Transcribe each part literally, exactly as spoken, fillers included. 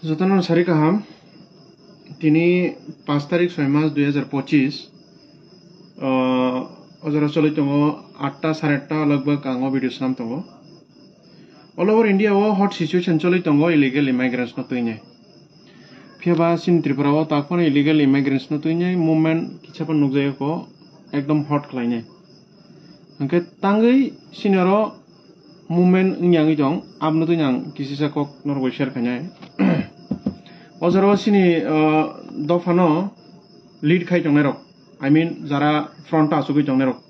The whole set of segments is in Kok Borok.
Jotono sari kaham. Tini paanch tarik soi mas dui hazar pochis. O jora choli tongo atta sare atta lagbag ang o video swnam tongo. All over India o hot situation choli tongo illegal immigrants no twinai. Phiya ba chini Tripura o tak phano illegal immigrants no twinai movement kisa phano nukjagwi ko ekdom hot khlainai. Hwnkhe tangwi chini oro movement wngya wngwi tong, aboni twino ang kisisa kok norok bai share khainai. O jora o chini, o, dophano lead khai tongnai rok, I mean, jara front o achugwi tongnai rok,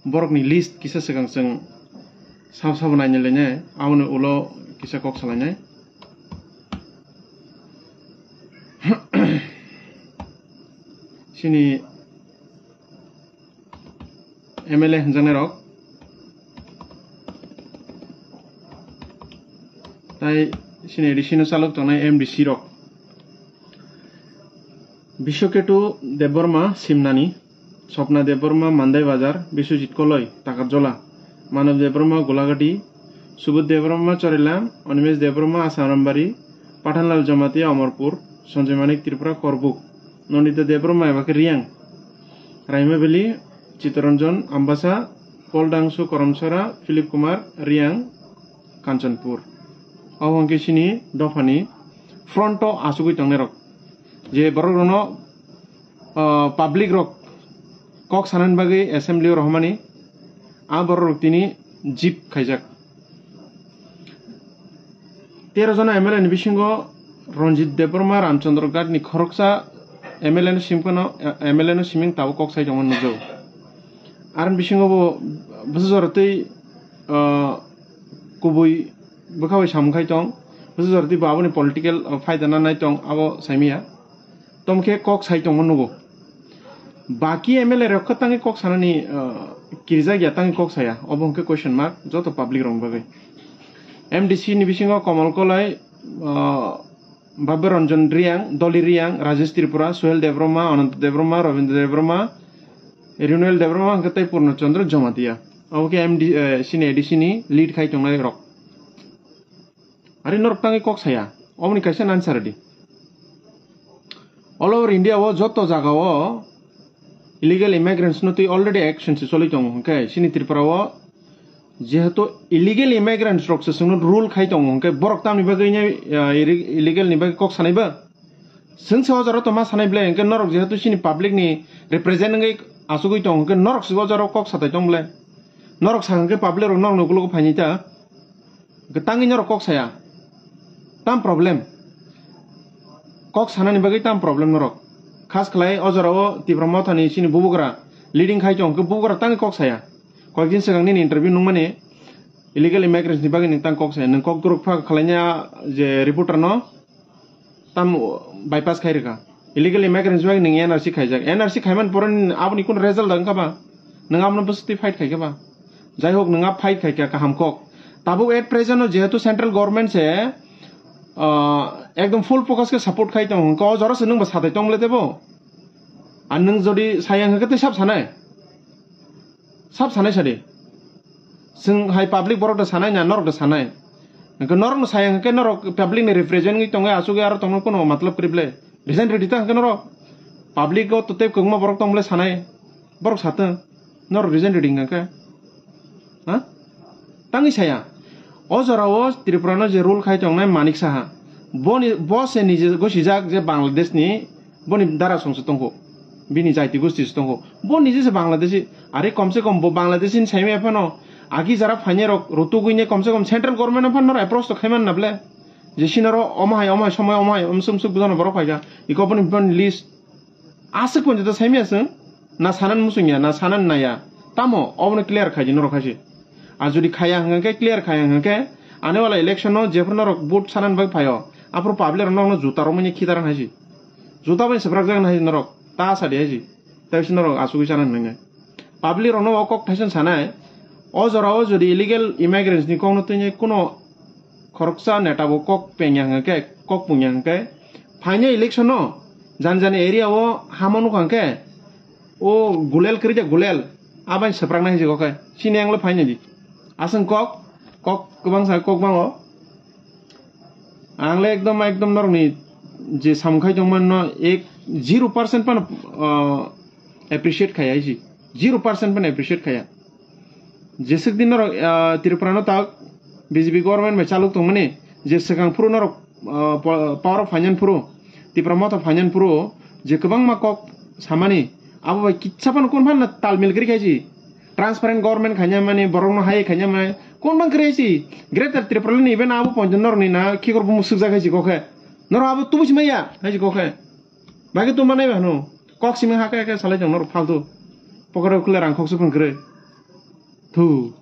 borokni list kisa swkang chwng sabo sabo nainai lainai, aboni ulo kisa kok salainai. Chini M L A hwnjaknai rok, tai chini A D C no chalok tongnai M D C rok, Biswaketu Debbarma Simnani, Swapna Debbarma Mandai Bazar, Biswajit Koloi Takarjola, Manav Debbarma Gulagati, Subodh Debbarma Chorilam, Animesh Debbarma Asarambaria, Pathanlal Jamatia Amarpur, Sanjay Manik Tripura Korbuk, Nandita Debbarma eba khe Reang, Raima Valley, Chittoranjan Ambassa, Paul Dangsu Karamchara, Philip Kumar Reang, Kanchanpur. Abo hwnkhe chini dophani front o achugwi tongnai rok, je borok rokno, ah, public rok kok sanani bagwi assembly o rohormani, a borok rok tini jip khaijak. Tero jona M L A ni bisingo Ranjit Debbarma Ramchandra Ghat ni khoroksa M L A no simkano, M L A no siming tabuk kok sai tongma nukjago. Aroni bisingo bo bwsa jora tei, ah, kubui bwkha bai samung khai tong, bwsa jora tei bo aboni political, ah, phaida nanai tong abo saimaya. Tamo khe kok sai tongma nugo. Baki M L A rok khe tangwi kok sanani, ah, kirijak ya, tangwi kok saya, obo hwnkhe question mark joto public rokni bagwi. M D C ni bisingo Kamal Koloi, ah, Babya Ranjan Reang, Dolly Reang, Rajesh Tripura, Suhel Debbarma, Ananta Debbarma, Rabindra Debbarma, Renewal Debbarma hwnkhe tei Purna Chandra Jamatia. Abo khe M D, eh, chini A D C ni lead khai tongnai rok. Ari norok tangwi kok saya, oboni kaisa answer di. All over India o joto jaga o illegal immigrants no twi already action se choli tongo, hwnkhe chini Tripura o jehetu illegal immigrants rok se chwngno rule khai tongo, hwnkhe borok tamni bagwi ne, ah, iri-, illegal ni bagwi kok sanai ba? Chwng se o jora to ma sanai ble, hwnkhe norok jehetu chini public ni represent wngwi achugwi tongo, hwnkhe norok se o jora kok satai tong ble? Norok sa hwnkhe public rok norokni ukologo phainai ta? Hwnkhe tangwi norok kok saya. Tam problem. Kok sanani bagwi tam problem norok. Khas khlai o jora o Tipra Mothani chini bubagra leading khai tong, hwnkhe bubagra tangwi kok saya. Koyekdin swkang nini interview nungmani illegal immigrants ni bagwi nwng tang kok saya. Nwng kok guruk pha khlaina je reporter no tam bypass khai rwkha. Illegal immigrants bai nwng N R C khaijak. N R C khaiman pore ni aboni kun result wngkha ba? Nwng abono bwswtwi fight khaikha ba? Jai hok, nwng a fight khaikha kaham kok. Tabuk at present no jehetu central government se, ah, ekdom full focus khe support khai tongo, hwnkhe o jora se nwng bo satai tong le tebo? Ar nwng jodi saya hwnkhe tei sab sanai? Sab sanai sadi. Chwng hai public borok da sanai na norok da sanai? Hwnkhe norok no saya hwnkhe norok public ni represent wngwi tongwi achugwi aro tongno kono matlab kwrwi ble? Resign rwdi ta hwnkhe norok. Public o to tei kwbangma borok tong ble sanai. Borok satwng. Norok resign rwdi hwnkhe. Ha? Tangwi saya. O jora o Tripura no je rule khai tongnai Manik Saha. Boni, bo se nije gosijak je Bangladesh ni boni dara song se tongkho. Bini jaiti gosti se tongkho. Bo nije se Bangladeshi. Are komse kom bo Bangladeshi ni saimaya phano agi jara phainai rok rutugwi ne komse kom central government no phano approach to khaiman na ble? Je sinaro omo hai, omo hai somoi, omo hai, omsuk, omsuk bujano borok phaikha. Iko boni, boni list. Aswk ponjata saimaya chwng? Na sanan musungya, na sanan naya. Tamo, obono clear khaidi norok haise. Ar jodi khaya hwnkhe, clear khaya hwnkhe, ani wala election no jephru norok vote sanan bai phaio, aphuru public rok nokno juta romani khitaran haise. Juta bai swprak jagan haise norok, ta sadi haise. Tei se norok asugwi sanan hwnkhe. Public rokno o kok thaisong sanai, o jora o jodi illegal immigrants ni kokno twi kuno khoroksa neta bo kok pengya hwnkhe, kok pungya hwnkhe, phainai election no jani jani area o hama nukha hwnkhe, o gulel kwrwi de gulel, abai swpraknai hinwi kok khe, chini ang le phainai di. Aswng kok, kok kwbang sa kok bango. Ang le ekdom, ekdom norokni je samung khai tongmano ek zero percent pano, ah, appreciate khaya isi. Zero percent pano appreciate khaya. Jeswk din norok, ah, Tripura no tak B J P government bai chaluk tongmani, je swkang phuru norok, ah, po-, power of finance phuru, Tipra Motha finance phuru, je kwbangma kok samani, abo bai kitsa phano kun phano talmil kwrwi khaisi. Transparent government khaina mani, borok no hai khaina mani, kun bang kwrwi si. Greater Tripura ni even abo poncham norok ni na khikor bumu sukjak khaisi kokhe. Norok abo tubusi maya khaisi kokhe. Bagwi tuma nai ba hwno. Kok simi hake hake salai tong norok faltu. Pokoro khule rang khoksu phun kwrwi. Thu.